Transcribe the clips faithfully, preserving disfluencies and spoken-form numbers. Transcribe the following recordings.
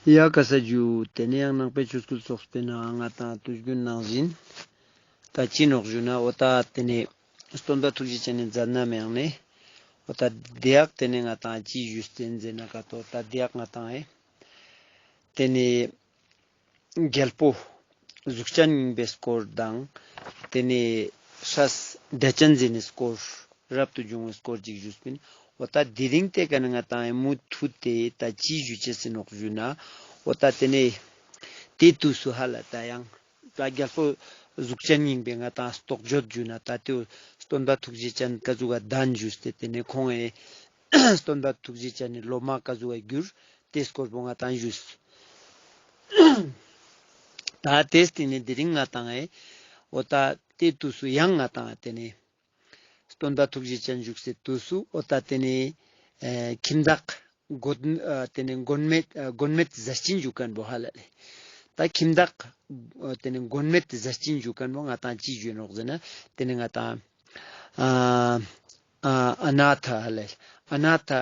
ཡ་ཀ་ས་ཇུ། ཏེ་ནེ་ཡང་ནང་པའི་ཆོས་སྐུལ་ཚོགས་པའི་ནང་ང་ཏང་དུས་རྒྱུན་ནང་བཞིན་ད་ཅི་ནོག་ཞུ་ན་འོ་ད་ཏེ་ནེ་སྟོན་པ་ཐུགས་རྗེ་ཅན་ནི་མཛད་རྣམ་ཡང་ནེ་འོ་ད་དེ་ཡག་ཏེ་ནེ་ང་ཏང་ཅི་ཞུས་ཏེ་ཟེར་ན་ཀ་ཏོ་ད་དེ་ཡག་ང་ཏང་ཨེ་ཏེ་ནེ་རྒྱལ་པོ་གཟུགས་ཅན་སྙིང་པོའི་སྐོར་དང་ཏེ་ནེ་སྲས་སྒྲ་གཅན་འཛིན་ནི་སྐོར་རབ་ཏུ་བྱུང་བའི་སྐོར་ཅིག་ཞུས་པིན། འོ་ད་དེ་རིང་ཏེ་ཀ་ནེ་ང་ཏང་ཨེ་མུ་མཐུད་དེ་ད་ཅི་ཞུ་ཅེས་ཨིན་ནོག་ཞུ་ན་འོ་ད་ཏེ་ནེ་ཏེ་དུས་སུ་ཧ་ལ་ད་ཡང་ད་རྒྱལ་པོ་གཟུགས་ཅན་སྙིང་པོའི་ང་ཏང་རྟོགས་བརྗོད་ཞུ་ན་ད་ཏེ་སྟོན་པ་ཐུགས་རྗེ་ཅན་ཀ་ཟུག་ག་གདན་ཞུས་ཏེ་ཏེ་ནེ་ཁོང་ཨེ་སྟོན་པ་ཐུགས་རྗེ་ཅན་ནི་སློབ་མ་ཀ་ཟུག་ག་གྱུར་ཏེ་སྐོར་པོ་ང་ཏང་ཞུས། ད་ཏེ་སྟིང་ནེ་དེ་རིང་ང་ཏང་ཨེ་འོ་ད་ཏེ་དུས་སུ་ཡང་ང་ཏང་ཏེ་ནེ་སྟོན་པ་ཐུགས་རྗེ་ཅན་བཞུགས་སའི་དུས་སུ་འོ་ད་ཏེ་ནེ་ཨེ་ཁྱིམ་བདག་མགོན་ཨ་ཏེ་ནེ་མགོན་མེད་ཨ་མགོན་མེད་ཟས་སྦྱིན་ཞུ་ཁན་བོ་ཧ་ལ་ལེ། ད་ཁྱིམ་བདག་ཨ་ཏེ་ནེ་མགོན་མེད་ཟས་སྦྱིན་ཞུ་ཁན་བོ་ང་ཏང་ཅི་ཞུ་ནོག་ཟེར་ན་ཏེ་ནེ་ང་ཏང་ཨ་ཨ་ཨ་ནཱ་ཐ་ཧ་ལ་ལེ། ཨ་ནཱ་ཐ་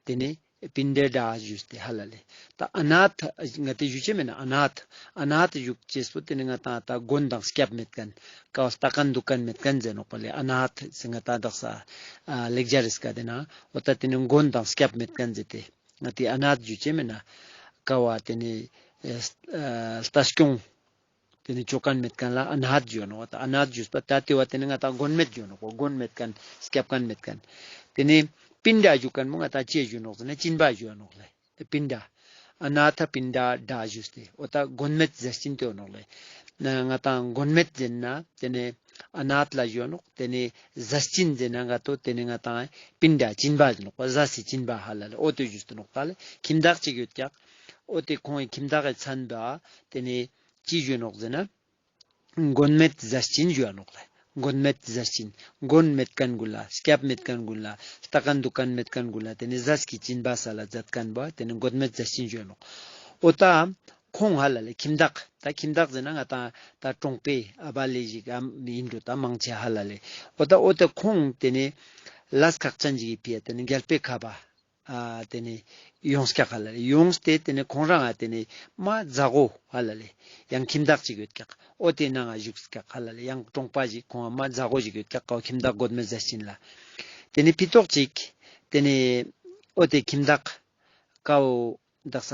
ཏེ་ནེ་པིན་ཌ་ད་ཞུས་ཏེ་ཧ་ལ་ལེ། ད་ཨ་ནཱ་ཐ་ང་ཏེ་ཞུ་ཅེས་མེད་ན་ཨ་ནཱ་ཐ་ཨ་ནཱ་ཐ་ཞུ་ཅེས་པོ་ཏེ་ནེ་ང་ཏང་ད་མགོན་དང་སྐྱབས་མེད་ཁན་ཀ་བ་ལྟ་ཁན་དུག་ཁན་མེད་ཁན་ཟེར་ནོག་པ་ལེ། ཨ་ནཱ་ཐ་ཟེར་ང་ཏང་དག་ས་ཨ་ལེགས་སྦྱར་རི་སྐད་དེ་ན་འོ་ད་ཏེ་ནེ་མགོན་དང་སྐྱབས་མེད་ཁན་ཟེར་ཏེ་ང་ཏེ་ཨ་ནཱ་ཐ་ཞུ་ཅེས་མེད་ན་ཀ་བ་ཏེ་ནེ་ཨ་ལྟ་སྐྱོང་ཏེ་ནེ་ཅོ་ཁན་མེད་ཁན་ལ་ཨ་ནཱ་ཐ་ཞུ་ནོག། ད་ཨ་ནཱ་ཐ་ཞུས་པ་ད་ཏེ་བ་ཏེ་ནེ་ང་ཏང་མགོན་མེད་ཞུ་ནོག། མགོན་མེད་ཁན་སྐྱབས་ཁན་མེད་ཁན། ཏེ་ནེ་པིན་ཌ་ཞུ་ཁན་བོ་ང་ཏང་ཅི་ཞུ་ནོག་ཟེར་ན་སྦྱིན་པ་ཞུ་ནོག་ལེ། པིན་ཌ། ཨ་ནཱ་ཐ་པིན་ཌ་ད་ཞུས་ཏེ་འོ་ད་མགོན་མེད་ཟས་སྦྱིན་ཏེ་ནོག་ལེ། ན་ང་ཏང་མགོན་མེད་ཟེར་ན་ཏེ་ནེ་ཨ་ནཱ་ཐ་ལ་ཞུ་ནོག། ཏེ་ནེ་ཟས་སྦྱིན་ཟེར་ན་ང་ཏོ་ཏེ་ནེ་ང་ཏང་པིན་ཌ་སྦྱིན་པ་ཟེར་ནོག་པ། ཟས་སི་སྦྱིན་པ་ཧ་ལ་ལེ། འོ་ཏེ་ཞུས་ཏེ་ནོག་ད་ལེ། ཁྱིམ་བདག་ཅིག་ཡོད་ཀྱག། འོ་ཏེ་ཁོང་ངི་ཁྱིམ་བདག་གི་མཚན་པ་ཏེ་ནེ་ཅི་ཞུ་ནོག་ཟེར་ན། མགོན་མེད་ཟས་སྦྱིན་ཞུ་ནོག་ལེ། མགོན་མེད་ཟས་སྦྱིན། མགོན་མེད་ཁན་གུན་ལ་སྐྱབས་མེད་ཁན་གུན་ལ་ལྟ་ཁན་དུག་ཁན་མེད་ཁན་གུན་ལ་ཏེ་ནེ་ཟས་སི་སྦྱིན་པ་སལ་ལ་མཛད་ཁན་བོ་ཏེ་ནེ་མགོན་མེད་ཟས་སྦྱིན་ཞུ་ནོག། འོ་ད་ཁོང་ཧ་ལ་ལེ་ཁྱིམ་བདག་ད་ཁྱིམ་བདག་ཟེར་ན་ང་ཏང་ད་གྲོང་པའི་ཨ་བ་ལེ་ཞིག་ཨ་ཨིན་འགྲོ་ད་མང་ཆེ་ཧ་ལ་ལེ། འོ་ད་འོ་ད་ཁོང་ཏེ་ནེ་ལས་ཁག་ཅན་ཞིག་གི་ཕི་ཡ་ཏེ་ནེ་རྒྱལ་པོའི་ཁབ་བ་ཨ་ཏེ་ནེ་ཡོངས་ཀྱག་ཧ་ལ་ལེ། ཡོངས་ཏེ་ཏེ་ནེ་ཁོང་རང་ང་ཏེ་ནེ་མ་མཛའ་བོ་ཧ་ལ་ལེ་ཡང་ཁྱིམ་བདག་ཅིག་ཡོད་ཀྱག། འོ་ཏེ་ནང་ང་བཞུགས་ཀྱག་ཧ་ལ་ལེ། ཡང་གྲོང་པ་ཞིག་ཁོང་ང་མ་མཛའ་བོ་ཞིག་ཡོད་ཀྱག་ཀ་བོ་ཁྱིམ་བདག་མགོན་མེད་ཟས་སྦྱིན་ལ། ཏེ་ནེ་ཕི་ཏོག་ཅིག་ཏེ་ནེ་འོ་ཏེ་ཁྱིམ་བདག་ཀ་བོ་དག་ས་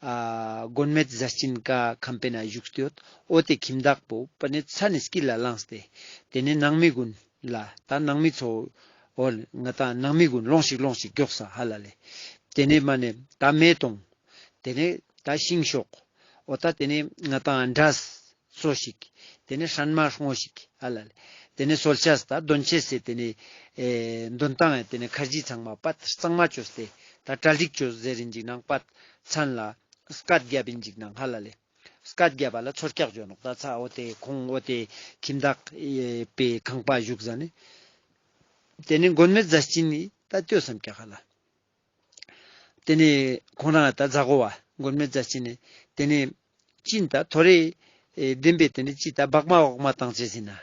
ཨ་མགོན་མེད་ཟས་སྦྱིན་ཀ་ཁང་པའི་ནང་བཞུགས་ཏེ་ཡོད། འོ་ཏེ་ཁྱིམ་བདག་པོ་པ་ནེ་ཚ་ནེ་སྐྱིད་ལ་ལངས་ཏེ་ཏེ་ནེ་ནང་མི་གུན་ལ་ད་ནང་མི་ཚོ་འོ་ང་ཏང་ནང་མི་གུན་ལོངས་ཤིག་ལོངས་ཤིག་མགྱོགས་ས་ཧ་ལ་ལེ། ཏེ་ནེ་མ་ནེ་ད་མེ་ཏོང་ཏེ་ནེ་ད་ཤིང་ཤོག་འོ་ད་ཏེ་ནེ་ང་ཏང་འབྲས་སོ་ཞིག་ཏེ་ནེ་སྲན་མ་སྔོ་ཞིག་ཧ་ལ་ལེ། ཏེ་ནེ་གསོལ་ཇ་ད་དོན་ཅེས་སི་ཏེ་ནེ་ཨེ་དོན་ཏང་ཏེ་ནེ་ཁར་ཇི་ཚང་མ་པད་གཙང་མ་ཅོས་ཏེ་ད་གྲ་སྒྲིག་ཅོས་ཟེར་རིན་ཅིག་ནང་པད་མཚན་ལ་སྐད་རྒྱབ་ཨིན་ཅིག་ནང་ཧ་ལ་ལེ། སྐད་རྒྱབ་པ་ལ་ཚོར་ཀྱག་ཞུ་ནོག། ད་ཚ་འོ་ཏེ་ཁོང་འོ་ཏེ་ཁྱིམ་བདག་ཨེ་པའི་ཁང་པ་བཞུགས་ཟ་ནེ་ཏེ་ནེ་མགོན་མེད་ཟས་སྦྱིན་ནི་ད་ལྟོས་སམ་ཀྱག་ཧ་ལ། ཏེ་ནེ་ཁོང་རང་ད་མཛའ་བོ་བ་མགོན་མེད་ཟས་སྦྱིན་ནི་ཏེ་ནེ་ཅི་ད་ཐོ་རེ་ཨེ་བདེན་པའི་ཏེ་ནེ་ཅི་ད་བག་མ་བག་མ་བཏང་ཅེས་ཨིན་ན།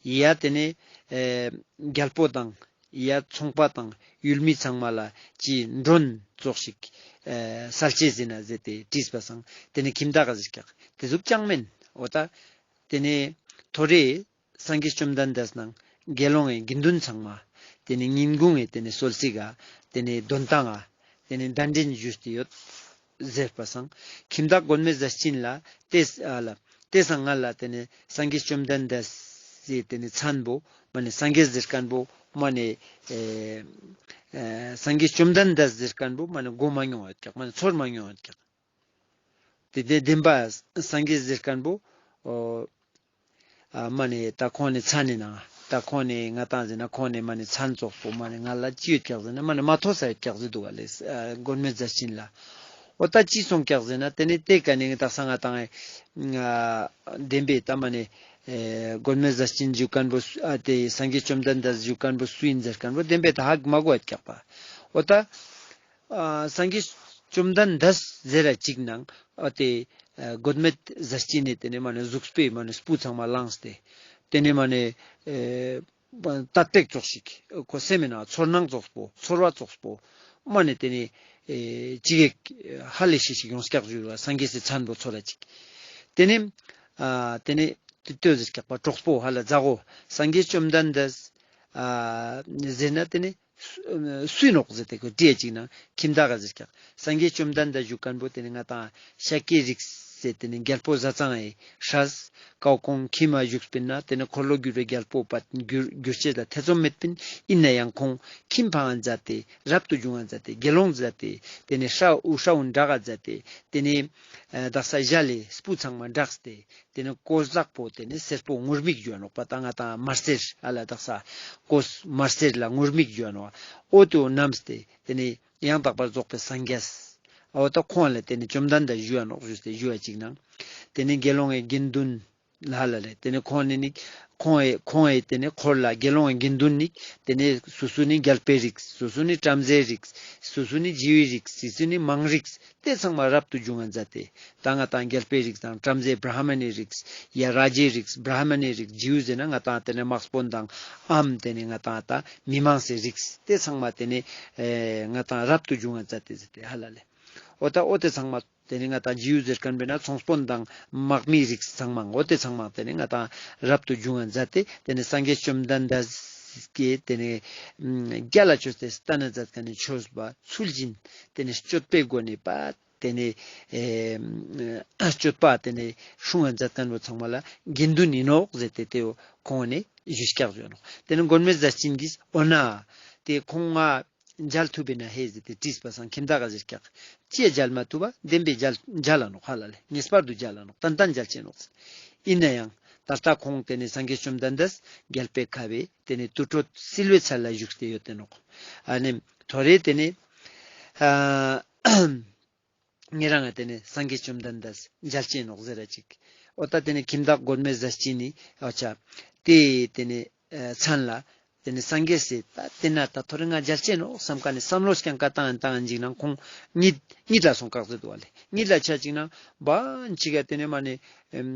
ཡ་ཏེ་ནེ་ཨེ་རྒྱལ་པོ་དང་ཡ་ཚོང་པ་དང་ཡུལ་མི་ཚང་མ་ལ་ཅི་མགྲོན་ཙོགས་ཤིག་ཨེ་སལ་ཅེས་ཨིན་ན་ཟེར་ཏེ་དྲིས་པ་སང་ཏེ་ནེ་ཁྱིམ་བདག་ག་ཟེར་ཀྱག། ཏེ་ཟུག་ཅང་མེན། འོ་ད་ཏེ་ནེ་ཐོ་རེ་སངས་རྒྱས་བཅོམ་ལྡན་འདས་དང་དགེ་སློང་ངི་དགེ་འདུན་ཚང་མ་ཏེ་ནེ་ཉིན་གུང་ངི་ཏེ་ནེ་གསོལ་ཚིགས་ག་ཏེ་ནེ་དོན་ཏང་ང་ཏེ་ནེ་གདན་འདྲེན་ཞུས་ཏེ་ཡོད་ཟེར་པ་སང་ཁྱིམ་བདག་མགོན་མེད་ཟས་སྦྱིན་ལ་ཏེ་ཨ་ལ་ཏེ་སང་ང་ལ་ཏེ་ནེ་སངས་རྒྱས་བཅོམ་ལྡན་འདས་སི་ཏེ་ནེ་མཚན་བོ་མ་ནེ་སངས་རྒྱས་ཟེར་ཁན་བོ་མ་ནེ་ཨེ་ཨེ་སངས་རྒྱས་བཅོམ་ལྡན་འདས་ཟེར་ཁན་བོ་མ་ནེ་གོ་མ་མྱོང་ཡོད་ཀྱག། མ་ནེ་ཚོར་མ་མྱོང་ཡོད་ཀྱག། ཏེ་ཏེ་བདེན་པ་སངས་རྒྱས་ཟེར་ཁན་བོ་འོ་ཨ་མ་ནེ་ད་ཁོང་ནེ་མཚན་ནི་ནང་ད་ཁོང་ནེ་ང་ཏང་ཟེར་ན་ཁོང་ནེ་མ་ནེ་མཚན་ཙོགས་པོ་མ་ནེ་ང་ལ་ཅི་ཡོད་ཀྱག་ཟེར་ན་མ་ནེ་མ་ཐོས་ས་ཡོད་ཀྱག་ཟེར་དུག་ག་ལེ། ཨ་མགོན་མེད་ཟས་སྦྱིན་ལ་འོ་ད་ཅི་སོང་ཀྱག་ཟེར་ན་ཏེ་ནེ་ཏེ་ཀ་ནེ་ད་སང་ང་ཏང་ཨེ་བདེན་པའི་ད་མ་ནེ་ཨེ་མགོན་མེད་ཟས་སྦྱིན་ཞུ་ཁན་བོ་སུ་ཨ་ཏེ་སངས་རྒྱས་བཅོམ་ལྡན་འདས་ཞུ་ཁན་བོ་སུ་ཨིན་ཟེར་ཁན་བོ་བདེན་པའི་ད་ཧ་གོ་མ་གོ་ཡོད་ཀྱག་པ། འོ་ད་ཨ་སངས་རྒྱས་བཅོམ་ལྡན་འདས་ཟེར་ར་ཅིག་ནང་ཨ་ཏེ་ཨ་མགོན་མེད་ཟས་སྦྱིན་ནི་ཏེ་ནེ་མ་ནེ་གཟུགས་པོའི་མ་ནེ་སྤུ་ཚང་མ་ལངས་ཏེ་ཏེ་ནེ་མ་ནེ་ཨེ་ཏད་པེག་ཙོགས་ཤིག་ཁོ་སེམས་མེད་ན་ཚོར་སྣང་ཙོགས་པོ་ཚོར་བ་ཙོགས་པོ་མ་ནེ་ཏེ་ནེ་ ཨེ་ཅི་གེ་ཧ་ལས་ཤིག་ཤིག་ཡོང་སྐྱག་ཞུ་བ་སངས་རྒྱས་སི་མཚན་པོ་ཚོར་ར་ཅིག། ཏེ་ནེ་ཨ་ཏེ་ནེ་ཏེ་ལྟོས་ཟེར་སྐྱག་པ་གྲོགས་པོ་ཧ་ལ་མཛའ་བོ་སངས་རྒྱས་བཅོམ་ལྡན་འདས་ཨ་ཟེར་ན་ཏེ་ནེ་སུ་ནོག་ཟེར་ཏེ་ཁོ་དྲིས་ཅིག་ན་ཁྱིམ་བདག་ག་ཟེར་སྐྱག། སངས་རྒྱས་བཅོམ་ལྡན་འདས་ཞུ་མཁན་པོ་ཏེ་ནེ་ང་ཏང་ཤཱཀྱའི་རིགས་ཟེར་ཏེ་ནེ་རྒྱལ་པོ་ཟས་གཙང་ངི་སྲས། ཀའོ་ཁོང་ཁྱིམ་མ་བཞུགས་པིན་ན་ཏེ་ནེ་འཁོར་ལོ་བསྒྱུར་བའི་རྒྱལ་པོ་པ་འགྱུར་འགྱུར་ཅེས་ལ་ཐེ་ཚོམ་མེད་པིན། ཨིན་ན་ཡང་ཁོང་ཁྱིམ་ཕང་མཛད་དེ་རབ་ཏུ་བྱུང་ང་མཛད་དེ་དགེ་སློང་མཛད་དེ་ཏེ་ནེ་ཤ་འུ་ཤ་འུ་འདྲ་ག་མཛད་དེ་ཏེ་ནེ་ཨ་དག་ས་ཞལ་ལས་སྤུ་ཚང་མ་འདྲགས་ཏེ་ཏེ་ནེ་གོས་ལག་པོ་ཏེ་ནེ་སེར་པོ་ངུར་སྨྲིག་ཞུ་ནོག་པ་ད་ང་ཏང་དམར་སེར་ཨ་ལ་དག་ས་གོས་དམར་སེར་ལ་ངུར་སྨྲིག་ཞུ་ནོག། འོ་ཏེ་བོ་བསྣམས་ཏེ་ཏེ་ནེ་ཡང་དག་པར་རྫོགས་པའི་སངས་རྒྱས། འོ་ད་ཁོང་ལ་ཏེ་ནེ་བཅོམ་ལྡན་འདས་ཞུ་ནོག་ཞུས་ཏེ་ཞུ་བ་ཅིག་ནང་། ཏེ་ནེ་དགེ་སློང་ངི་དགེ་འདུན་ལ་ལ་ལེ། ཏེ་ནེ་ཁོང་ནི་ནི་ཁོང་ཨེ་ཁོང་ཨེ་ཏེ་ནེ་འཁོར་ལ་དགེ་སློང་ངི་དགེ་འདུན་ནི་ཏེ་ནེ་སོ་སོ་ནི་རྒྱལ་པོའི་རིགས། སོ་སོ་ནི་བྲམ་ཟེའི་རིགས། སོ་སོ་ནི་རྗེའུའི་རིགས། སོ་སོ་ནི་དམངས་རིགས། ཏེ་ཚང་མ་རབ་ཏུ་བྱུང་ང་མཛད་དེ། ད་ང་ཏང་རྒྱལ་པོའི་རིགས་དང་བྲམ་ཟེ་བྲ་ཧ་མ་ནིའི་རིགས། ཡ་ར་ཇའི་རིགས་བྲ་ཧ་མ་ནིའི་རིགས། རྗེའུ་ཟེར་ན་ང་ཏང་ཏེ་ནེ་དམག་དཔོན་དང་ཨམ་ཏེ་ནེ་ང་ཏང་ད་མི་མང་སི་རིགས། ཏེ་ཚང་མ་ཏེ་ནེ་ཨེ་ང་ཏང་རབ་ཏུ་བྱུང་ང་མཛད་དེ་ཟེར་ཏེ་ཧ་ལ་ལེ། འོ་ད་འོ་ཏེ་ཚང་མ་ཏེ་ནེ་ང་ཏང་རྗེའུ་ཟེར་མཁན་པེ་ན་ཚོང་དཔོན་དང་དམག་མིའི་རིགས་ཚང་མ་འོ་ཏེ་ཚང་མ་ཏེ་ནེ་ང་ཏང་རབ་ཏུ་བྱུང་ང་མཛད་དེ་ཏེ་ནེ་སངས་རྒྱས་བཅོམ་ལྡན་འདས་ཀྱི་ཏེ་ནེ་རྒྱལ་ལ་ཅོས་ཏེ་སྟན་ན་མཛད་མཁན་ནི་ཆོས་པ་ཚུལ་བཞིན་ཏེ་ནེ་སྤྱོད་པའི་སྒོ་ནས་པ་ཏེ་ནེ་ཨེ་སྤྱོད་པ་ཏེ་ནེ་སྲུང་ང་མཛད་མཁན་པོ་ཚང་མ་ལ་དགེ་འདུན་ཨིན་ནོག་ཟེར་ཏེ་ཏེ་བོ་ཁོང་ནི་ཞུས་སྐྱག་ཞུ་ནོག། ཏེ་ནེ་མགོན་མེད་ཟས་སྦྱིན་གྱིས་འོ་ན་ཏེ་ཁོང་ང་མཇལ་ཐུབ་པིན་ན་ཧེ་ཟེར་ཏེ་དྲིས་པ་སང་ཁྱིམ་བདག་ག་ཟེར་སྐྱག། ཅི་ཡ་མཇལ་མ་ཐུབ་པ་བདེན་པའི་མཇལ་མཇལ་ལ་ནོག་ཧ་ལ་ལེ། ངེས་པར་དུ་མཇལ་ལ་ནོག། ཏན་ཏན་མཇལ་ཅེས་ནོག། ཨིན་ན་ཡང་ད་ལྟ་ཁོང་ཏེ་ནེ་སངས་རྒྱས་བཅོམ་ལྡན་འདས་རྒྱལ་པོའི་ཁབ་བི་ཏེ་ནེ་དུར་ཁྲོད་བསིལ་བའི་ཚལ་ལ་བཞུགས་ཏེ་ཡོད་དེ་ནོག། ཨ་ནི་ཐོ་རེ་ཏེ་ནེ་ཨ་ཉེ་རང་ང་ཏེ་ནེ་སངས་རྒྱས་བཅོམ་ལྡན་འདས་མཇལ་ཅེས་ནོག་ཟེར་ར་ཅིག། འོ་ད་ཏེ་ནེ་ཁྱིམ་བདག་མགོན་མེད་ཟས་སྦྱིན་ནི་འོ་ཅ་ཏེ་ཏེ་ནེ་ཨ་མཚན་ལ་ཏེ་ནེ་སངས་རྒྱས་སི་ད་ཏེ་ན་ད་ཐོ་རེ་ང་མཇལ་ཅེས་ནོག་བསམ་མཁན་ནི་བསམ་བློ་རྐྱང་ཀ་བཏང་བཏང་ཅིག་ནང་ཁོང་གཉིད་གཉིད་ལ་སོང་སྐག་ཟེར་འདུག་བ་ལེ། གཉིད་ལ་ཆ་ཅིག་ནང་བ་ཅིག་ག་ཏེ་ནེ་མ་ནེ་ཨེམ་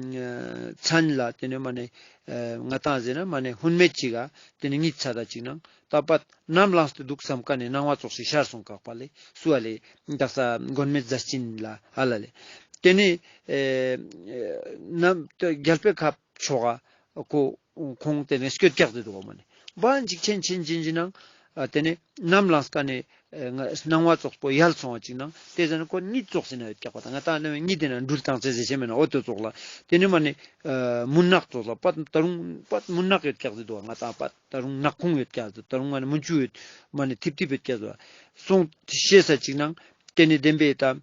མཚན་ལ་ཏེ་ནེ་མ་ནེ་ཨེ་ང་ཏང་ཟེར་ན་མ་ནེ་ཧུན་མེད་ཅིག་ག་ཏེ་ནེ་གཉིད་ཚར་ར་ཅིག་ནང་ད་པད་ནམ་ལངས་ཏེ་འདུག་བསམ་མཁན་ནི་སྣང་བ་ཙོགས་ཤིག་ཤར་སོང་སྐག་པ་ལེ། སུ་བ་ལེ། དག་ས་མགོན་མེད་ཟས་སྦྱིན་ལ་ཧ་ལ་ལེ། ཏེ་ནེ་ཨེ་ནམ་རྒྱལ་པོའི་ཁབ་ཕྱོགས་ག་ཁོ་ཁོང་ཏེ་ནེ་སྐྱོད་སྐྱག་ཟེར་འདུག་ག་མ་ནེ། བ་ཅིག་ཆེན་ཆེན་ཆེན་ཅིག་ནང་ཨ་ཏེ་ནེ་ནམ་ལངས་ཀ་ནེ་ཨ་ང་སྣང་བ་ཙོགས་པོ་ཡལ་སོང་བ་ཅིག་ནང་ཏེ་ཟེར་ན་ཁོ་གཉིད་ཙོགས་ཟེར་ན་ཡོད་སྐྱག་པ་དང་ང་ཏང་ནི་གཉིད་དེ་ན་འགྲུལ་བཏང་ཚེ་ཟེར་ཆེ་མེད་ན་འོ་ཏེ་ཙོགས་ལ་ཏེ་ནེ་མ་ནེ་ཨ་མུན་ནག་ཙོགས་ལ་པད་ད་རུང་པད་མུན་ནག་ཡོད་སྐྱག་ཟེར་འདུག་ག་ང་ཏང་པད་ད་རུང་ནག་ཁུང་ཡོད་སྐྱག་ཟེར་ད་རུང་མ་ནེ་མུན་ཆུ་ཡོད་མ་ནེ་ཐིབ་ཐིབ་ཡོད་སྐྱག་ཟེར་སོང་ཤེས་ས་ཅིག་ནང་ཏེ་ནེ་བདེན་པའི་ད་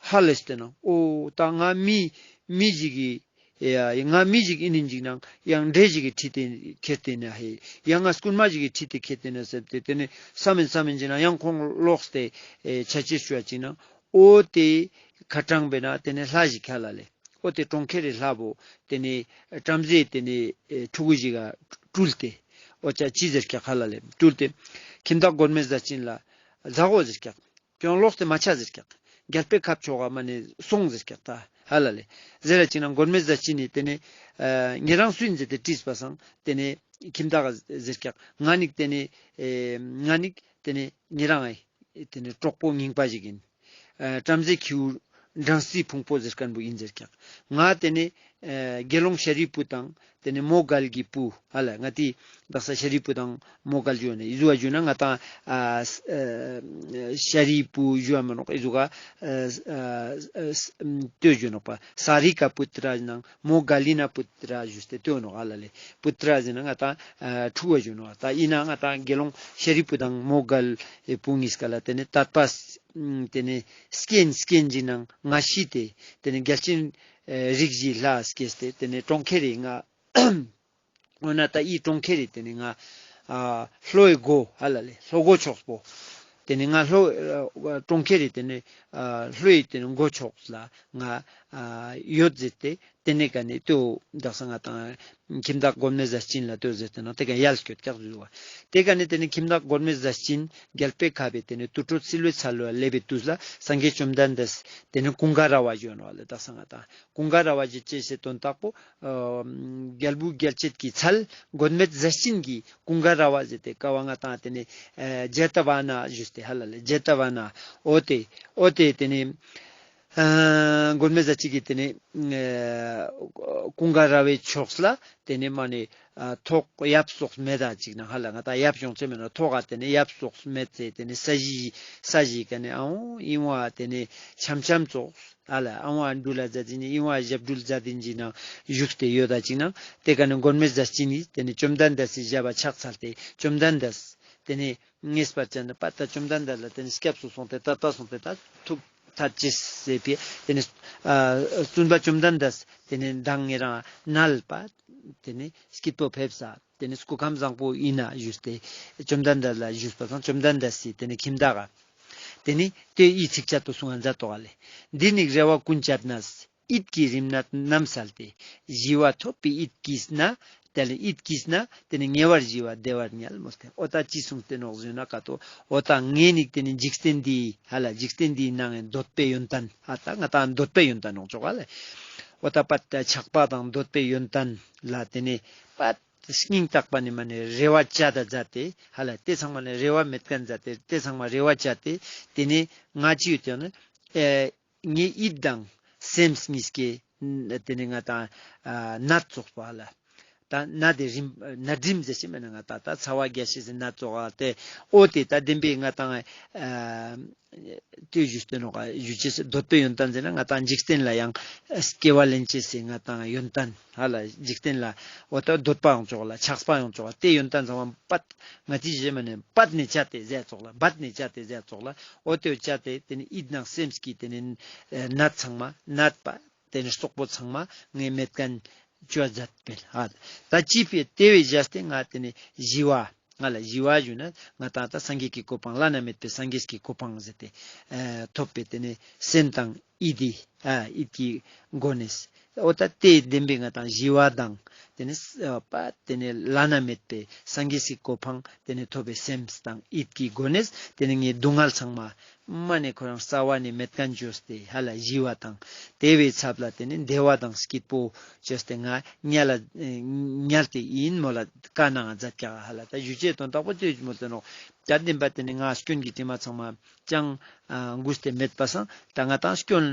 ཧ་ལས་ཏེ་ནང་འོ་ད་ང་མི་མི་ཞིག་གི་ཡ་ང་མི་ཞིག་ཨིན་ནིན་ཅིག་ནང་ཡང་འདྲེ་ཞིག་གི་ཁྲིད་དེ་ཁྱེར་ཏེ་ན་ཧེ། ཡང་ང་རྐུན་མ་ཞིག་གི་ཁྲིད་དེ་ཁྱེར་ཏེ་ན་ཟེར་ཏེ་ཏེ་ནེ་བསམ་མིན་བསམ་མིན་ཅིག་ནང་ཡང་ཁོང་ལོགས་ཏེ་ཨེ་ཆ་ཅེས་ཞུ་བ་ཅིག་ནང་འོ་ཏེ་ཁ་དྲང་པེ་ན་ཏེ་ནེ་ལྷ་ཞིག་ཁ་ལ་ལེ། འོ་ཏེ་གྲོང་ཁྱེར་རི་ལྷ་བོ་ཏེ་ནེ་བྲམ་ཟེ་ཏེ་ནེ་ཨེ་ཕྲུ་གུ་ཞིག་ག་སྤྲུལ་ཏེ་འོ་ཅ་ཅི་ཟེར་སྐྱག་ཧ་ལ་ལེ་སྤྲུལ་ཏེ་ཁྱིམ་བདག་མགོན་མེད་ཟས་སྦྱིན་ལ་ཛ་འོ་ཟེར་སྐྱག། ཁྱོད་ལོགས་ཏེ་མ་ཆ་ཟེར་སྐྱག། རྒྱལ་པོའི་ཁབ་ཕྱོགས་ག་མ་ནེ་སོང་ཟེར་སྐྱག་ད་ཧ་ལ་ལེ། ཟེར་ར་ཅིག་ནང་མགོན་མེད་ཟས་སྦྱིན་ནི་ཏེ་ནེ་ཨ་ཉེ་རང་སུ་ཨིན་ཟེར་ཏེ་དྲིས་པ་སང་ཏེ་ནེ་ཁྱིམ་བདག་ག་ཟེར་སྐྱག། ང་ནི་ཏེ་ནེ་ཨེ་ང་ནི་ཏེ་ནེ་ཉེ་རང་ཨེ་ཏེ་ནེ་གྲོགས་པོ་རྙིང་པ་ཞིག་ཨིན། ཨ་བྲམ་ཟེ་ཁྱེའུ་སྦྲང་རྩིའི་ཕུང་པོ་ཟེར་མཁན་པོ་ཨིན་ཟེར་སྐྱག། ང་ཏེ་ནེ་ཨ་དགེ་སློང་ཤཱ་རིའི་བུ་དང་ཏེ་ནེ་མོའུ་འགལ་གྱི་བུ་ཧ་ལ་ང་ཏི་དག་ས་ཤཱ་རིའི་བུ་དང་མོའུ་འགལ་ཞུ་ནེ་ཨི་ཟུག་ག་ཞུ་ན་ང་ཏང་ཨ་ཨ་ཤཱ་རིའི་བུ་ཞུ་བ་མ་ནོག་ཨི་ཟུག་ག་ཨ་ཨ་ཨ་ལྟོས་ཞུ་ནོག་པ། ས་རི་ཀ་པུ་ཏྲ་ནང་མོའུ་འགལ་ལི་ན་པུ་ཏྲ་ཞུས་ཏེ་ལྟོས་ནོག་ཧ་ལ་ལེ། པུ་ཏྲ་ཟེར་ན་ང་ཏང་ཨ་ཕྲུ་གུ་ཞུ་ནོག། ད་ཨིན་ན་ང་ཏང་དགེ་སློང་ཤཱ་རིའི་བུ་དང་མོའུ་འགལ་བུ་གཉིས་ཀ་ལ་ཏེ་ནེ་དད་པ་ཏེ་ནེ་སྐྱེན་སྐྱེན་ཅིག་ནང་ང་ཤི་སྟེ་ཏེ་ནེ་རྒྱལ་ཆེན་ཨེ་རིགས་བཞིའི་ལྷ་སྐྱེས་ཏེ་ཏེ་ནེ་གྲོང་ཁྱེར་རི་ང་འོ་ན་ད་ཨི་གྲོང་ཁྱེར་རི་ཏེ་ནེ་ང་ཨ་ལྷོའི་སྒོ་ཧ་ལ་ལེ་ལྷོ་སྒོ་ཕྱོགས་པོ་ཏེ་ནེ་ང་ལྷོ་ཨ་གྲོང་ཁྱེར་རི་ཏེ་ནེ་ཨ་ལྷོའི་ཏེ་ནེ་སྒོ་ཕྱོགས་ལ་ང་ ཨ་ཡོད་ཟེར་ཏེ་ཏེ་ནེ་ཀ་ནེ་ཏེ་བོ་དག་ས་ང་ཏང་ཁྱིམ་བདག་མགོན་མེད་ཟས་སྦྱིན་ལ་ཏེ་བོ་ཟེར་ཏེ་ནོག་ཏེ་ཀ་ཡལ་སྐྱོད་ཀྱག་ཟེར་བ། ཏེ་ཀ་ནེ་ཏེ་ནེ་ཁྱིམ་བདག་མགོན་མེད་ཟས་སྦྱིན་རྒྱལ་པོའི་ཁབ་པའི་ཏེ་ནེ་དུར་ཁྲོད་བསིལ་བའི་ཚལ་ལ་སླེབས་པའི་དུས་ལ་སངས་རྒྱས་བཅོམ་ལྡན་འདས་ཏེ་ནེ་ཀུན་དགའ་ར་བ་བྱོན་ནོག་ལེ། དག་ས་ང་ཏང་ཀུན་དགའ་ར་བ་ཞེས་བྱ་ཟེར་དོན་དག་པོ་ཨ་རྒྱལ་བུ་རྒྱལ་བྱེད་ཀྱི་ཚལ་མགོན་མེད་ཟས་སྦྱིན་གྱི་ཀུན་དགའ་ར་བ་ཟེར་ཏེ་ཀ་བ་ང་ཏང་ཏེ་ནེ་ཨ་ཇེ་ཏ་བ་ན་ཞུས་ཏེ་ཧ་ལ་ལེ། ཇེ་ཏ་བ་ན་འོ་ཏེ་འོ་ཏེ་ཏེ་ནེ་ཨ་མགོན་མེད་ཟས་སྦྱིན་གྱི་ཏེ་ནེ་ཨ་ཀུན་དགའ་ར་བའི་ཕྱོགས་ལ་ཏེ་ནེ་མ་ནེ་ཨ་ཐོག་ཡབ་སོགས་མེད་ད་ཅིག་ནང་ཧ་ལ་ང་ཏང་ཡབ་ཡོང་ཆེ་མེད་ན་ཐོག་ག་ཏེ་ནེ་ཡབ་སོགས་མེད་ཚེ་ཏེ་ནེ་ས་གཞི་ས་གཞི་ཀ་ནེ་ཨ་འོ་ཨིན་བ་ཏེ་ནེ་འཆམ་འཆམ་ཙོགས་ཨ་ལ་ཨ་བ་འགྲུལ་ལ་མཛད་དེ་ནི་ཨི་བ་ཞབས་འགྲུལ་མཛད་དེ་ནི་ནང་བཞུགས་ཏེ་ཡོད་ད་ཅིག་ནང་ཏེ་ཀ་ནེ་མགོན་མེད་ཟས་སྦྱིན་ནི་ཏེ་ནེ་བཅོམ་ལྡན་འདས་སི་ཞབས་པ་ཕྱག་འཚལ་ཏེ་བཅོམ་ལྡན་འདས་ཏེ་ནེ་ངེས་པར་བྱས་ནས་པ་ད་བཅོམ་ལྡན་འདས་ལ་ཏེ་ནེ་སྐྱབས་སུ་སོང་སྟེ་ད་ལྟ་སོང་སྟེ་ད་ཐུགས་ཐག་བཅད་ཟེར་པས་ཏེ་ནེ་ཨ་བཙུན་པ་བཅོམ་ལྡན་འདས་ཏེ་ནེ་མདང་ངེད་རང་ནལ་པ་ཏེ་ནེ་སྐྱིད་པོ་ཕེབས་ས་ཏེ་ནེ་སྐུ་ཁམས་བཟང་པོ་ཨིན་ན་ཞུས་ཏེ་བཅོམ་ལྡན་འདས་ལ་ཞུས་པ་སང་བཅོམ་ལྡན་འདས་སི་ཏེ་ནེ་ཁྱིམ་བདག་ག་ཏེ་ནེ་ཏེ་ཡི་ཚིགས་བཅད་དུ་གསུང་ང་མཛད་དོག་ལེ། འདི་ནི་རེ་བ་ཀུན་བཅད་ནས། ཡིད་ཀྱི་རིམས་ནད་རྣམ་བསལ་ཏེ། ཞི་བ་ཐོབ་པའི་ཡིད་ཀྱིས་ན། དེ་ལས་ཡིད་ཀྱིས་ན། ཏེ་ནེ་ཉེ་བར་ཞི་བ་བདེ་བར་ཉལ་མོལ་ཏེ། འོ་ད་ཅི་གསུངས་ཏེ་ནོག་ཟེར་ན་ཀ་ཏོ། འོ་ད་ངས་ནི་ཏེ་ནེ་འཇིག་རྟེན་འདིའི་ཧ་ལ་འཇིག་རྟེན་འདིའི་ནང་ངི་འདོད་པའི་ཡོན་ཏན་ཧ་ད་ང་ཏང་འདོད་པའི་ཡོན་ཏན་ནོག་ཅོག་ལེ། འོ་ད་པད་ཆགས་པ་དང་འདོད་པའི་ཡོན་ཏན་ལ་ཏེ་ནེ་པད་སྙིང་ཐག་པ་ནེ་མ་ནེ་རེ་བ་བཅད་ད་མཛད་དེ་ཧ་ལ་ཏེ་ཚང་མ་ནེ་རེ་བ་མེད་ཁན་མཛད་དེ་ཏེ་ཚང་མ་རེ་བ་བཅད་དེ་ཏེ་ནེ་ང་ཅི་ཡོད་ཏེ་ནི་ཨེ་ངའི་ཡིད་དང་སེམས་གཉིས་ཀའི་ཏེ་ནེ་ང་ཏང་ཨ་ནད་ཙོགས་པ་ཧ་ལ་ད་ནད་དེ་རིམས་ནད་རིམས་ཟེར་ཞིག་མེད་ན་ང་ཏང་ད་ཚ་བ་རྒྱས་ཤེས་ཟེར་ནད་ཙོགས་ཨ་ཏེ་འོ་ཏེ་ད་བདེན་པའི་ང་ཏང་ཨ་ཏེ་ཞུས་ཏེ་ནོག་ཞུ་ཅེས་འདོད་པའི་ཡོན་ཏན་ཟེར་ན་ང་ཏང་འཇིག་རྟེན་ལ་ཡང་སྐྱེ་བ་ལེན་ཅེས་སི་ང་ཏང་ཡོན་ཏན་ཧ་ལ་འཇིག་རྟེན་ལ་འོ་ད་འདོད་པ་ཡོང་ཅོག་ལ་ཆགས་པ་ཡོང་ཅོག་ལ་ཏེ་ཡོན་ཏན་ཚང་མ་པད་ང་ཅི་ཞེས་མ་ནེ་པད་ནེ་བཅད་དེ་ཟེར་ཙོགས་ལ་པད་ནེ་བཅད་དེ་ཟེར་ཙོགས་ལ་འོ་ཏེ་བཅད་དེ་ཏེ་ནེ་ཡིད་ནང་སེམས་ཀྱི་ཏེ་ནེ་ནད་ཚང་མ་ནད་པ་ཏེ་ནེ་སོག་པོ་ཚང་མ་ངས་མེད་ཁན་ཅོ་མཛད་པས་ཧ། ད་ཅི་ཕི་ཏེ་བས་བཞག་སྟེ་ང་ཏེ་ནེ་ཞི་བ་ང་ལ་ཞི་བ་ཞུ་ན་ང་ཏང་ད་སངས་རྒྱས་ཀྱི་གོ་འཕང་བླ་ན་མེད་པའི་སངས་རྒྱས་ཀྱི་གོ་འཕང་ཟེར་ཏེ་ཨ་ཐོབ་པའི་ཏེ་ནེ་སེམས་དང་ཡིད་དི་ཨ་ཡིད་ཀྱི་སྒོ་ནས་འོ་ད་ཏེ་བདེན་པའི་ང་ཏང་ཞི་བ་དང་ཏེ་ནེ་ཨ་པ་ཏེ་ནེ་བླ་ན་མེད་པའི་སངས་རྒྱས་ཀྱི་གོ་འཕང་ཏེ་ནེ་ཐོབ་པའི་སེམས་དང་ཡིད་ཀྱི་སྒོ་ནས་ཏེ་ནེ་ངའི་སྡུག་བསྔལ་ཚང་མ་མ་ནེ་ཁོ་རང་རྩ་བ་ནེ་མེད་ཁན་ཅོས་ཏེ་ཧ་ལ་ཞི་བ་དང་ཏེ་བའི་ཚབ་ལ་ཏེ་ནེ་བདེ་བ་དང་སྐྱིད་པོ་ཅོས་ཏེ་ང་ཉལ་ལ་ཉལ་ཏེ་ཨིན་མོལ་ལ་བཀའ་གནང་ང་མཛད་ཀྱག་ཧ་ལ་ད་ཞུ་ཅེས་དོན་དག་པོ་ཏེ་མོལ་ཏེ་ནོག་ད་བདེན་པ་ཏེ་ནེ་ང་སྐྱོན་གྱི་དྲི་མ་ཚང་མ་ཅང་ཨ་འགུས་ཏེ་མེད་པ་སང་ད་ང་ཏང་སྐྱོན་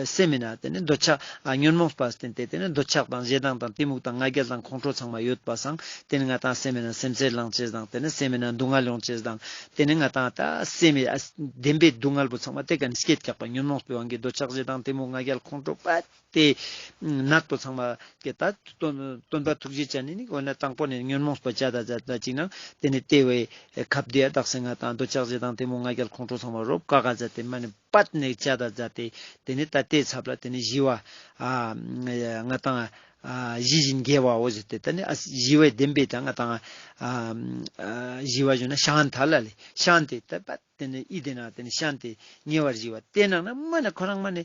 སེམས་མེད་ན་ཏེ་ནེ་འདོད་ཆགས་ཨ་ཉོན་མོངས་པ་བསྟེན་ཏེ་ཏེ་ནེ་འདོད་ཆགས་དང་ཞེ་སྡང་དང་གཏི་མུག་དང་ང་རྒྱལ་དང་ཁོང་ཁྲོ་ཚང་མ་ཡོད་པ་སང་ཏེ་ནེ་ང་ཏང་སེམས་མེད་ན་སེམས་ཚེར་ལང་ཅེས་དང་ཏེ་ནེ་སེམས་མེད་ན་སྡུག་བསྔལ་ཡོང་ཅེས་དང་ཏེ་ནེ་ང་ཏང་ད་སེམས་མེད་ཨ་བདེན་པའི་སྡུག་བསྔལ་པོ་ཚང་མ་ཏེ་ཀ་ནེ་སྐྱེད་ཀྱག་པ་ཉོན་མོངས་པའི་དབང་གིས་འདོད་ཆགས་ཞེ་སྡང་གཏི་མུག་ང་རྒྱལ་ཁོང་ཁྲོ་པ་ཏེ་ནད་པོ་ཚང་མ་ཀྱེ་ད་སྟོན་སྟོན་པ་ཐུགས་རྗེ་ཅན་ནི་ནི་འོ་ན་དང་པོ་ནེ་ཉོན་མོངས་པ་བཅད་ད་མཛད་ད་ཅིག་ནང་ཏེ་ནེ་ཏེ་བའི་ཁབ་དེ་ཡ་དག་ས་ང་ཏང་འདོད་ཆགས་ཞེ་སྡང་གཏི་མུག་ང་རྒྱལ་ཁོང་ཁྲོ་ཚང་མ་རོབ་ཀ་ག་མཛད་དེ་མ་ནེ་པད་ནེ་བཅད་ད་མཛད་དེ་ཏེ་ནེ་ད་ཏེ་ཚབ་ལ་ཏེ་ནེ་ཞི་བ་ཨ་ང་ཏང་ཨ་ཞི་བཞིན་དགེ་བའོ་ཟེར་ཏེ་ཏེ་ནེ་ཨ་ཞི་བའི་བདེན་པའི་ད་ང་ཏང་ཨ་ཞི་བ་ཞུ་ན་ཤཱནྟ་ལ་ལེ་ཤཱནྟི་ད་པད་ཏེ་ནེ་ཨི་ཏེ་ན་ཏེ་ནེ་ཤཱནྟི་ཉེ་བར་ཞི་བ་ཏེ་ནང་ན་མ་ནེ་ཁོ་རང་མ་ནེ་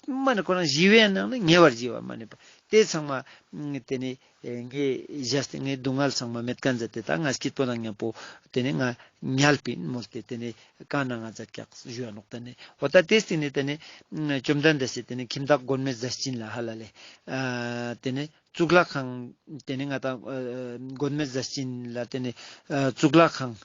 མ་ནེ་ཁོ་རང་ཞི་བའི་ནང་ན་ཉེ་བར་ཞི་བ་མ་ནེ་པ་ཏེ་ཚང་མ་ཏེ་ནེ་ངས་བཞག་སྟེ་ངའི་སྡུག་བསྔལ་ཚང་མ་མེད་ཁན་མཛད་དེ་ད་ང་སྐྱིད་པོ་དང་མཉམ་པོ་ཏེ་ནེ་ང་ཉལ་པིན་མོལ་ཏེ་ཏེ་ནེ་བཀའ་གནང་ང་མཛད་ཀྱག་ཞུ་བ་ནོག་ཏེ་ནེ་འོ་ད་ཏེ་སྟིང་ནེ་ཏེ་ནེ་བཅོམ་ལྡན་འདས་སི་ཏེ་ནེ་ཁྱིམ་བདག་མགོན་མེད་ཟས་སྦྱིན་ལ་ཧ་ལ་ལེ་ཨ་ཏེ་ནེ་གཙུག་ལག་ཁང་ཏེ་ནེ་ང་ཏང་ཨ་མགོན་མེད་ཟས་སྦྱིན་ལ་ཏེ་ནེ་ཨ་གཙུག་ལག་ཁང་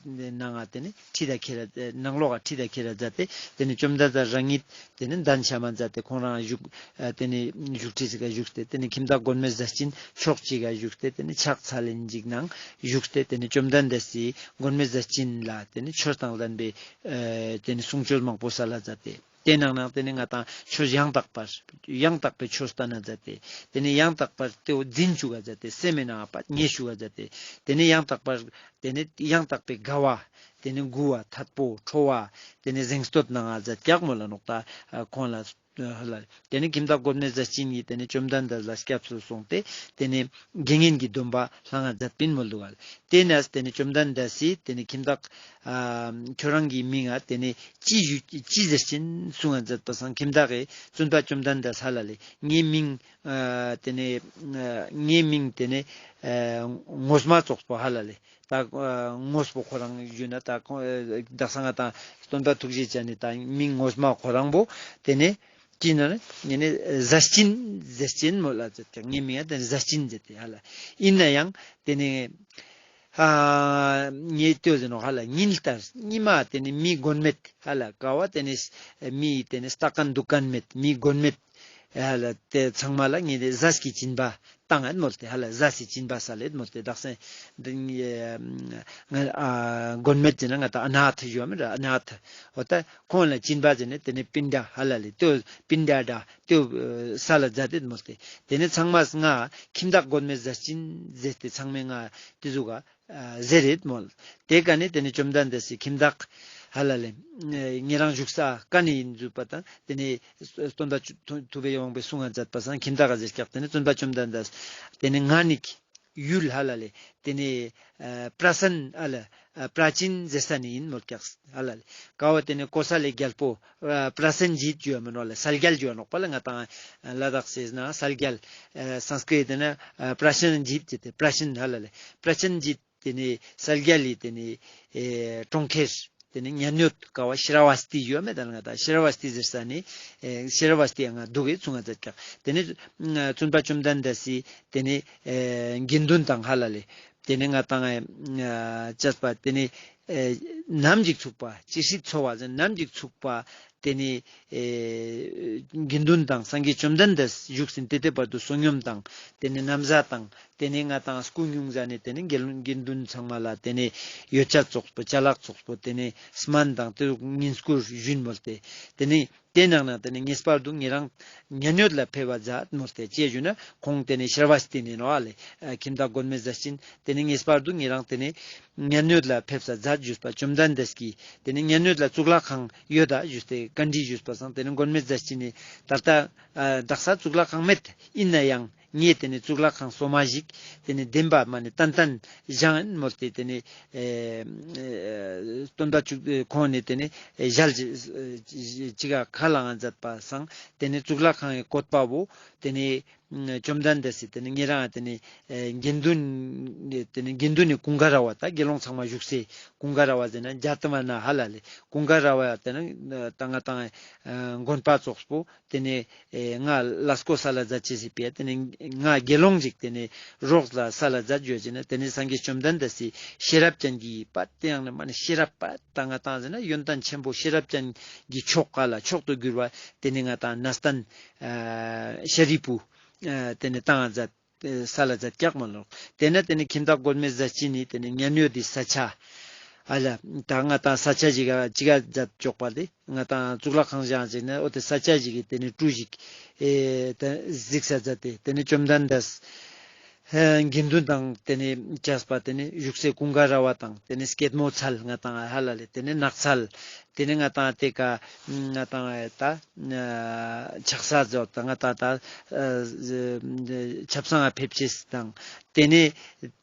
ནང་ང་ཏེ་ནེ་ཁྲི་དང་ཁྱེར་ར་ནང་ལོགས་ཀ་ཁྲི་དང་ཁྱེར་ར་མཛད་དེ་ཏེ་ནེ་བཅོམ་ལྡན་འདས་རང་ཉིད་ཏེ་ནེ་གདན་ཞབས་མ་མཛད་དེ་ཁོང་རང་བཞུགས་ཨ་ཏེ་ནེ་བཞུགས་ཁྲི་ཟིག་ག་བཞུགས་ཏེ་ཏེ་ནེ་ཁྱིམ་བདག་མགོན་མེད་ཟས་སྦྱིན་ཕྱོགས་གཅིག་ག་བཞུགས་ཏེ་ཏེ་ནེ་ཕྱག་འཚལ་ལེན་ཅིག་ནང་བཞུགས་ཏེ་ཏེ་ནེ་བཅོམ་ལྡན་འདས་སི་མགོན་མེད་ཟས་སྦྱིན་ལ་ཏེ་ནེ་ཆོས་དང་ལྡན་པའི་ཨ་ཏེ་ནེ་གསུང་ཆོས་མང་པོ་སལ་ལ་མཛད་དེ། ཏེ་ནང་ན་ཏེ་ནེ་ང་ཏང་ཆོས་ཡང་དག་པར་ཡང་དག་པའི་ཆོས་སྟན་ན་མཛད་དེ། ཏེ་ནེ་ཡང་དག་པར་ཏེ་བོ་འཛིན་ཅུག་ག་མཛད་དེ་སེམས་མེད་ན་པ་ཉེ་ཅུག་ག་མཛད་དེ། ཏེ་ནེ་ཡང་དག་པར་ ཏེ་ནེ་ཡང་དག་པའི་དགའ་བ། ཏེ་ནེ་མགུ་བ་ཐད་པོ་ཁྲོ་བ། ཏེ་ནེ་གཟེངས་བསྟོད་གནང་ང་མཛད་ཀྱག་མོལ་ལ་ནོག་ད་ཁོང་ལ། ལ། ཏེ་ནེ་ཁྱིམ་བདག་མགོན་མེད་ཟས་སྦྱིན་གྱིས་ཏེ་ནེ་བཅོམ་ལྡན་འདས་ལ་སྐྱབས་སུ་སོང་སྟེ་ཏེ་ནེ་དགེ་བསྙེན་གྱི་སྡོམ་པ་བླང་ང་མཛད་པིན་མོལ་འདུག་ག། ཏེ་ནེ་ཏེ་ནེ་བཅོམ་ལྡན་འདས་སི་ཏེ་ནེ་ཁྱིམ་བདག་ཨ་ཁྱོད་རང་གི་མིང་ང་ཏེ་ནེ་ཅི་ཞུ་ཅི་ཟེར་ཅེན་གསུང་ང་མཛད་པ་སང་ཁྱིམ་བདག་གི་བཙུན་པ་བཅོམ་ལྡན་འདས་ཧ་ལ་ལེ། ངའི་མིང་ཨ་ཏེ་ནེ་ཨ་ངའི་མིང་ཏེ་ནེ་ཨ་ངོ་མ་ཙོགས་པོ་ཧ་ལ་ལེ། ད་ཨ་དངོས་པོ་ཁོ་རང་ཞུས་ན་ད་ཁོ་ཨ་དག་ས་ང་ཏང་སྟོན་པ་ཐུགས་རྗེ་ཅན་ནི་ད་མིང་དངོས་མ་ཁོ་རང་པོ་ཏེ་ནེ་ཅི་ན་ནི་ཟས་སྦྱིན་ཟས་སྦྱིན་མོལ་ལ་ཟེར་ཏེ་ངའི་མིང་ང་ཏེ་ནེ་ཟས་སྦྱིན་ཟེར་ཏེ་ཧ་ལ། ཨིན་ན་ཡང་ཏེ་ནེ་ཨ་ངའི་ལྟོས་ཟེར་ནོག་ཧ་ལ། ཉིན་ལྟར་ཉི་མ་ཏེ་ནེ་མི་མགོན་མེད་ཧ་ལ་ཀ་བོ་ཏེ་ནེ་མི་ཏེ་ནེ་ལྟ་མཁན་འདུག་མཁན་མེད་མི་མགོན་མེད་ཧ་ལ་ཏེ་ཚང་མ་ལ་ངའི་ཏེ་ཟས་ཀྱི་སྦྱིན་པ་བཏང་ངད་མོལ་ཏེ་ཧ་ལ། ཟས་སི་སྦྱིན་པ་སལ་ལེད་མོལ་ཏེ་དག་ས་འདི་ང་ཨ་མགོན་མེད་ཟེར་ན་ང་ཏང་ཨ་ནཱ་ཐ་ཞུ་བ་མེད་ར། ཨ་ནཱ་ཐ་འོ་ད་ཁོང་ལ་སྦྱིན་པ་ཟེར་ནེ་ཏེ་ནེ་པིན་ཌ་ཧ་ལ་ལེ། ཏེ་པིན་ཌ་ཌ་ཏེ་སལ་ལ་མཛད་དེད་མོལ་ཏེ་ཏེ་ནེ་ཚང་མས་ང་ཁྱིམ་བདག་མགོན་མེད་ཟས་སྦྱིན་ཟེར་ཏེ་ཚང་མས་ང་ཏེ་ཟུག་ག་ཨ་ཟེར་རེད་མོལ། ཏེ་ཀ་ནེ་ཏེ་ནེ་བཅོམ་ལྡན་འདས་སི་ཁྱིམ་བདག་ཧ་ལ་ལེ་ཉེ་རང་བཞུགས་ས་ཀ་ནེ་ཨིན་ཟུག་པ་དང་ཏེ་ནེ་སྟོན་པ་ཐུབ་པའི་དབང་པོས་གསུང་ང་མཛད་པ་སང་ཁྱིམ་བདག་ག་ཟེར་ཀྱག། ཏེ་ནེ་བཙུན་པ་བཅོམ་ལྡན་འདས་ཏེ་ནེ་ང་ནི་ཡུལ་ཧ་ལ་ལེ་ཏེ་ནེ་ཨ་པྲ་སན་ཨ་ལ་ཨ་པྲ་ཅིན་ཟེར་ས་ནེ་ཨིན་མོལ་ཀྱག་ཧ་ལ་ལེ། ཀ་བོ་ཏེ་ནེ་ཀོ་ས་ལའི་རྒྱལ་པོ་ཨ་པྲ་སན་ཇིད་ཞུ་བ་མེན་ནོག་ལེ། གསལ་རྒྱལ་ཞུ་བ་ནོག་པ་ལེ། ང་ཏང་ལ་དྭགས་ཟེར་ན་གསལ་རྒྱལ། ཨ་སཾསྐྲྀཏ་ཏེ་ནེ་ཨ་པྲ་སན་ཇིད་ཟེར་ཏེ་པྲ་ཅིན་ཧ་ལ་ལེ། པྲ་ཅིན་ཇིད་ཏེ་ནེ་གསལ་རྒྱལ་ལི་ཏེ་ནེ་ཨེ་གྲོང་ཁྱེར་ཏེ་ནེ་མཉན་ཡོད་ཀ་བོ་ཤྲ་བ་སྟི་ཞུ་བ་མེད་ད་ལེ། ང་ཏང་ཤྲ་བ་སྟི་ཟེར་ས་ནེ་ཨེ་ཤྲ་བ་སྟི་ཡང་ང་འདུག་གེ་གསུང་ང་མཛད་ཀྱག། ཏེ་ནེ་ཨ་བཙུན་པ་བཅོམ་ལྡན་འདས་སི་ཏེ་ནེ་ཨེ་དགེ་འདུན་དང་ཧ་ལ་ལེ། ཏེ་ནེ་ང་ཏང་ཨ་བཅས་པ་ཏེ་ནེ་ཨེ་ནམ་ཞིག་ཚུགས་པ་ཅི་སྲིད་འཚོ་བ་ཟེར་ནམ་ཞིག་ཚུགས་པ་ཏེ་ནེ་ཨེ་དགེ་འདུན་དང་སངས་རྒྱས་བཅོམ་ལྡན་འདས་བཞུགས་ཟིན་ཏེ་ཏེ་བར་དུ་བསོད་སྙོམས་དང་ཏེ་ནེ་ན་བཟའ་དང་ཏེ་ནེ་ང་ཏང་སྐུ་སྙུང་ཟ་ནེ་ཏེ་ནེ་དགེ་དགེ་འདུན་ཚང་མ་ལ་ཏེ་ནེ་ཡོ་བྱད་ཙོགས་པོ་ཅ་ལག་ཙོགས་པོ་ཏེ་ནེ་སྨན་དང་ཏེ་བསྙེན་བཀུར་ཞུན་མོལ་ཏེ་ཏེ་ནེ་ཏེ་ནང་ན་ཏེ་ནེ་ངེས་པར་དུ་ཉེ་རང་མཉན་ཡོད་ལ་ཕེབས་པ་མཛད་མོལ་ཏེ་ཅི་ཞུ་ན་ཁོང་ཏེ་ནེ་ཤྲ་བ་སྟི་ནེ་ནོག་ལེ། ཨ་ཁྱིམ་བདག་མགོན་མེད་ཟས་སྦྱིན་ཏེ་ནེ་ངེས་པར་དུ་ཉེ་རང་ཏེ་ནེ་མཉན་ཡོད་ལ་ཕེབས་ས་མཛད་ཞུས་པ་བཅོམ་ལྡན་འདས་ཀྱིས་ཏེ་ནེ་མཉན་ཡོད་ལ་གཙུག་ལག་ཁང་ཡོད་ད་ཞུས་ཏེ་བཀའ་འདྲི་ཞུས་པ་སང་ཏེ་ནེ་མགོན་མེད་ཟས་སྦྱིན་ནི་ད་ལྟ་ཨ་དག་ས་གཙུག་ལག་ཁང་མེད། ཨིན་ན་ཡང་ངས་ཏེ་ནེ་གཙུག་ལག་ཁང་སོ་མ་ཞིག་ཏེ་ནེ་བདེན་པ་མ་ནེ་ཏན་ཏན་བཞེངས་མོལ་ཏེ་ཏེ་ནེ་ཨེ་ཨེ་སྟོན་པ་བཅུ་ཁོང་ནེ་ཏེ་ནེ་ཨེ་ཞལ་ཅི་ག་ཁ་ལ་ང་མཛད་པ་སང་ཏེ་ནེ་གཙུག་ལག་ཁང་གི་བཀོད་པ་བོ་ཏེ་ནེ་བཅོམ་ལྡན་འདས་སི་ཏེ་ནེ་ཉེ་རང་ཏེ་ནེ་ཨེ་དགེ་འདུན་ཏེ་ནེ་དགེ་འདུན་ནི་ཀུན་དགའ་ར་བ་ད་དགེ་སློང་ཚང་མ་བཞུགས་སའི་ཀུན་དགའ་ར་བ་ཟེར་ན་ཇཱ་ཏི་མ་ན་ཧ་ལ་ལེ་ཀུན་དགའ་ར་བ་ཏེ་ནེ་ད་ང་ཏང་ཨེ་དགོན་པ་ཙོགས་པོ་ཏེ་ནེ་ཨེ་ང་ལ་སྐོ་ས་ལ་མཛད་ཅེས་སི་ཕི་ཏེ་ནེ་ང་དགེ་སློང་ཅིག་ཏེ་ནེ་རོགས་ལ་ས་ལ་མཛད་ཡོད་ཅེ་ན་ཏེ་ནེ་སངས་རྒྱས་བཅོམ་ལྡན་འདས་སི་ཤེས་རབ་ཅན་གྱི་པ་ཏེ་ཡང་ན་མ་ནེ་ཤེས་རབ་པ་ད་ང་ཏང་ཟེར་ན་ཡོན་ཏན་ཆེན་པོ་ཤེས་རབ་ཅན་གྱི་མཆོག་ག་ལ་མཆོག་ཏུ་གྱུར་བ་ཏེ་ནེ་ང་ཏང་གནས་བརྟན་ཨ་ཤཱ་རིའི་བུ་ཨ་ཏེ་ནེ་བཏང་ང་མཛད། ས་ལ་མཛད་ཀྱག་མ་ལོག། ཏེ་ནེ་ཏེ་ནེ་ཁྱིམ་བདག་མགོན་མེད་ཟས་སྦྱིན་ནི་ཏེ་ནེ་མཉན་ཡོད་དི་ས་ཆ་ཨ་ལ་ད་ང་ཏང་ས་ཆ་ཞིག་ག་ཅི་ག་མཛད་ཅོག་པ་ཏེ་ང་ཏང་གཙུག་ལག་ཁང་བཞེངས་ཅིག་ནེ་འོ་ཏེ་ས་ཆ་ཞིག་གི་ཏེ་ནེ་གྲུ་ཞིག་ཨེ་ད་གཟིགས་ས་མཛད་དེ་ཏེ་ནེ་བཅོམ་ལྡན་འདས་ཨེ་དགེ་འདུན་དང་ཏེ་ནེ་བཅས་པ་ཏེ་ནེ་བཞུགས་སའི་ཀུན་དགའ་ར་བ་དང་ཏེ་ནེ་སྐྱེད་མོས་ཚལ་ང་ཏང་ཧ་ལ་ལེ་ཏེ་ནེ་ནགས་ཚལ་ཏེ་ནེ་ང་ཏང་ཏེ་ཀ་ང་ཏང་ཨེ་ད་ཨ་ཆགས་ས་ཛོ་ད་ང་ཏང་ད་ཨ་ཆབ་གསང་ང་ཕེབས་ཅེས་དང་ཏེ་ནེ་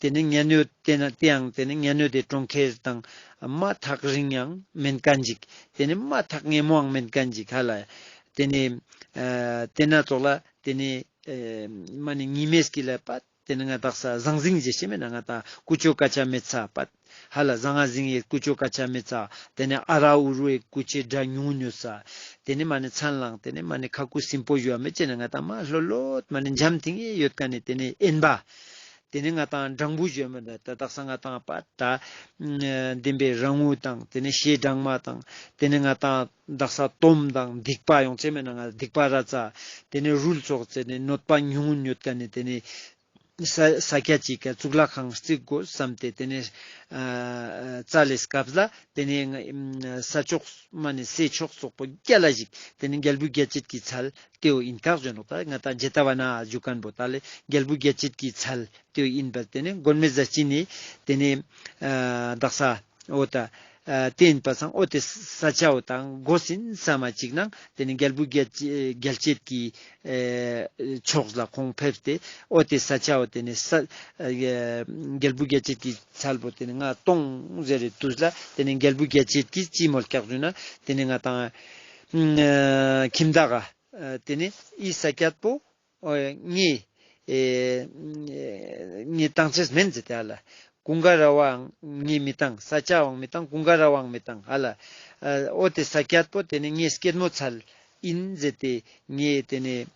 ཏེ་ནེ་མཉན་ཡོད་ཏེ་ན་ཏེ་ཡང་ཏེ་ནེ་མཉན་ཡོད་དི་གྲོང་ཁྱེར་དང་མ་ཐག་རིང་ཡང་མེན་ཁན་ཅིག་ཏེ་ནེ་མ་ཐག་ཉེ་མོའང་མེན་ཁན་ཅིག་ཧ་ལ་ཏེ་ནེ་ཨ་ཏེ་ན་ཙོགས་ལ་ཏེ་ནེ་ཨེ་མ་ནེ་ཉི་མའི་དཀྱིལ་ལ་པ་ཏེ་ནེ་ང་དག་ས་ཟང་ཟིང་ཞེས་ཤེས་མེད་ན་ང་ཏང་ཀུ་ཅོ་ཀ་ཆ་མེད་ས་པ། ཧ་ལ་ཟང་ང་ཟིང་ངེ་ཀུ་ཅོ་ཀ་ཆ་མེད་ས། ཏེ་ནེ་ཨ་ར་ཨུ་རུའི་ཀུ་ཅེ་སྒྲ་ཉུང་ངུ་ཉོས་ས། ཏེ་ནེ་མ་ནེ་མཚན་བླངས་ཏེ་ནེ་མ་ནེ་ཁ་ཁུ་སིམ་པོ་ཞུ་བ་མེད་ཅེ་ན་ང་ཏང་མ་ལྷོད་ལྷོད་མ་ནེ་འཇམ་ཐིང་ངེ་ཡོད་ཁན་ནི་ཏེ་ནེ་དབེན་པ། ཏེ་ནེ་ང་ཏང་སྦྲང་བུ་ཞུ་བ་མེད་ད་དག་ས་ང་ཏང་པ་ད་ཨ་བདེན་པའི་རང་ངོ་དང་ཏེ་ནེ་ཤེས་སྦྲང་མ་དང་ཏེ་ནེ་ང་ཏང་དག་ས་དོམ་དང་སྡིག་པ་ཡོང་ཅེ་མེད་ན་ང་སྡིག་པ་ར་ཙ། ཏེ་ནེ་རུལ་ཙོགས་ཅེ་ནེ་གནོད་པ་ཉུང་ངུ་ཉོད་ཁན་ནི་ཏེ་ནེ་ ས་ས་ཀྱད་ཅིག་ག་གཙུག་ལག་ཁང་རྩིག་དགོས་བསམ་སྟེ་ཏེ་ནེ་ཨ་ཙལ་ལེ་སྐབས་ལ་ཏེ་ནེ་ས་ཕྱོགས་མ་ནེ་སའི་ཕྱོགས་སོག་པོ་རྒྱལ་ལ་ཞིག་ཏེ་ནེ་རྒྱལ་བུ་རྒྱལ་བྱེད་ཀྱི་ཚལ་ཏེའོ་ཨིན་ཀག་ཞུ་ནོག། ཏ་ང་ཏང་ཇེ་ཏ་བ་ན་ཞུ་ཁན་བོ་ཏ་ལེ་རྒྱལ་བུ་རྒྱལ་བྱེད་ཀྱི་ཚལ་ཏེའོ་ཨིན་པ་ཏེ་ནེ་མགོན་མེད་ཟས་སྦྱིན་ནི་ཏེ་ནེ་ཨ་དག་ས་འོ་ཏ་ཨ་ཏེ་ཨིན་པ་སང་འོ་ཏེ་ས་ཆའོ་ཏང་གོ་སིན་ས་མ་ཅིག་ནང་ཏེ་ནེ་རྒྱལ་བུ་རྒྱལ་བྱེད་རྒྱལ་བྱེད་ཀྱི་ཨེ་ཕྱོགས་ལ་ཁོང་ཕེབས་ཏེ་འོ་ཏེ་ས་ཆའོ་ཏེ་ནེ་ས་ཨེ་རྒྱལ་བུ་རྒྱལ་བྱེད་ཀྱི་ཚལ་པོ་ཏེ་ནེ་ང་ཏོང་ཟེར་རེ་དུས་ལ་ཏེ་ནེ་རྒྱལ་བུ་རྒྱལ་བྱེད་ཀྱི་ཅི་མོལ་ཀྱག་ཞུ་ན་ཏེ་ནེ་ང་ཏང་ཨ་ཁྱིམ་བདག་ག་ཨ་ཏེ་ནེ་ཨི་ས་ཀྱད་པོ་ཨོ་ངའི་ཨེ་ངའི་ཏང་ཅེས་མེན་ཟེར་ཏེ་ཧ་ལ། ཀུན་དགའ་ར་བའང་ངའི་མི་ཏང་། ས་ཆའང་མི་ཏང་། ཀུན་དགའ་ར་བའང་མི་ཏང་ཧ་ལ། ཨ་འོ་ཏེ་ས་ཀྱད་པོ་ཏེ་ནེ་ངའི་སྐྱེད་མོས་ཚལ་ཨིན་ཟེར་ཏེ་ངའི་ཏེ་ནེ་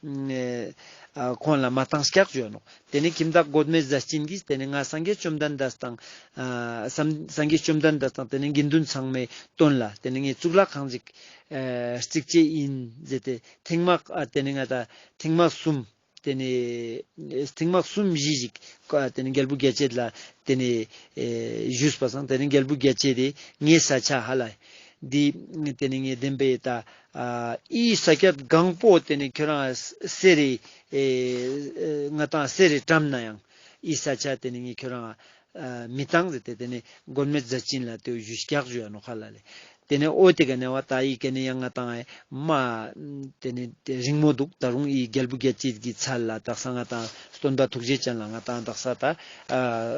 ཨ་ཁོང་ལ་མ་ཏང་ཀྱག་ཞུ་ནོག། ཏེ་ནེ་ཁྱིམ་བདག་མགོན་མེད་ཟས་སྦྱིན་གྱིས་ཏེ་ནེ་ང་སངས་རྒྱས་བཅོམ་ལྡན་འདས་དང་ཨ་སམ་སངས་རྒྱས་བཅོམ་ལྡན་འདས་དང་ཏེ་ནེ་དགེ་འདུན་ཚང་མའི་དོན་ལ་ཏེ་ནེ་ངའི་གཙུག་ལག་ཁང་ཞིག་ཨ་རྩིག་ཅེས་ཨིན་ཟེར་ཏེ་ཐེངས་མ་ཨ་ཏེ་ནེ་ང་ཏང་ཐེངས་མ་གསུམ་ཏེ་ནེ་ཐེངས་མ་གསུམ་བཞི་ཞིག་ཀ་ཏེ་ནེ་རྒྱལ་བུ་རྒྱལ་བྱེད་ལ་ཏེ་ནེ་ཨེ་ཞུས་པ་སང་ཏེ་ནེ་རྒྱལ་བུ་རྒྱལ་བྱེད་དེ་ངའི་ས་ཆ་ཧ་ལ་འདི་ཏེ་ནེ་ངའི་བདེན་པའི་ཏ་ཨ་ཨི་ས་ཀྱད་གང་པོ་ཏེ་ནེ་ཁྱོ་རང་སེ་རེ་ཨེ་ང་ཏང་སེ་རེ་བཀྲམ་ན་ཡང་ཨི་ས་ཆ་ཏེ་ནེ་ངའི་ཁྱོ་རང་ཨ་མི་ཏང་ཟེར་ཏེ་ཏེ་ནེ་མགོན་མེད་ཟས་སྦྱིན་ལ་ཏེ་ཞུས་ཀྱག་ཞུ་ཡ་ནོག་ཧ་ལ་ལེ། ཏེ་ནེ་འོ་ཏེ་ཀ་ནེ་བ་ཏ་ཨི་ཀ་ནེ་ཡང་ང་ཏང་ཨེ་མ་ཏེ་ནེ་ཏེ་རིང་མོ་དུག། ཏ་རུང་ཨི་རྒྱལ་བུ་རྒྱལ་བྱེད་ཀྱི་ཚལ་ལ་དག་ས་ང་ཏང་སྟོན་པ་ཐུགས་རྗེ་ཅན་ལ་ང་ཏང་དག་ས་ཏ་ཨ་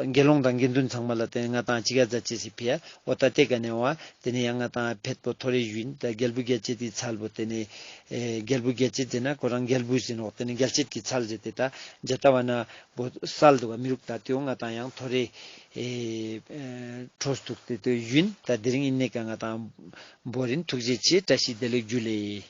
དགེ་སློང་དང་དགེ་འདུན་ཚང་མ་ལ་ཏེ་ནེ་ང་ཏང་ཅི་ག་ཛ་ཅེས་སི་ཕི་ཡ་འོ་ཏ་ཏེ་ཀ་ནེ་བ་ཏེ་ནེ་ཡང་ང་ཏང་ཕེད་པོ་ཐོ་རེ་ཞུ་ཨིན། ཏ་རྒྱལ་བུ་རྒྱལ་བྱེད་ཀྱི་ཚལ་བོ་ཏེ་ནེ་ཨེ་རྒྱལ་བུ་རྒྱལ་བྱེད་ཟེར་ན་ཁོ་རང་རྒྱལ་བུ་ཟེར་ནོག། ཏེ་ནེ་རྒྱལ་བྱེད་ཀྱི་ཚལ་ཟེར་ཏེ་ཏ་ཇ་ཏ་བ་ན་བོ་སལ་དུག་ག་མི་རུག། ཏ་ཏེའོ་ང་ཏང་ཡང་ཐོ་རེ་ཨེ་ཨེ་འཕྲོས་དུག་སྟེ་ཏེ་ཞུ་ཨིན། ཏ་དེ་རིང་ཨིན་ནེ་ཀ་ང་ཏང་བོར་ཨིན། ཐུགས་རྗེ་ཆེ། བཀྲ་ཤིས་བདེ་ལེགས་ཇུ་ལེ།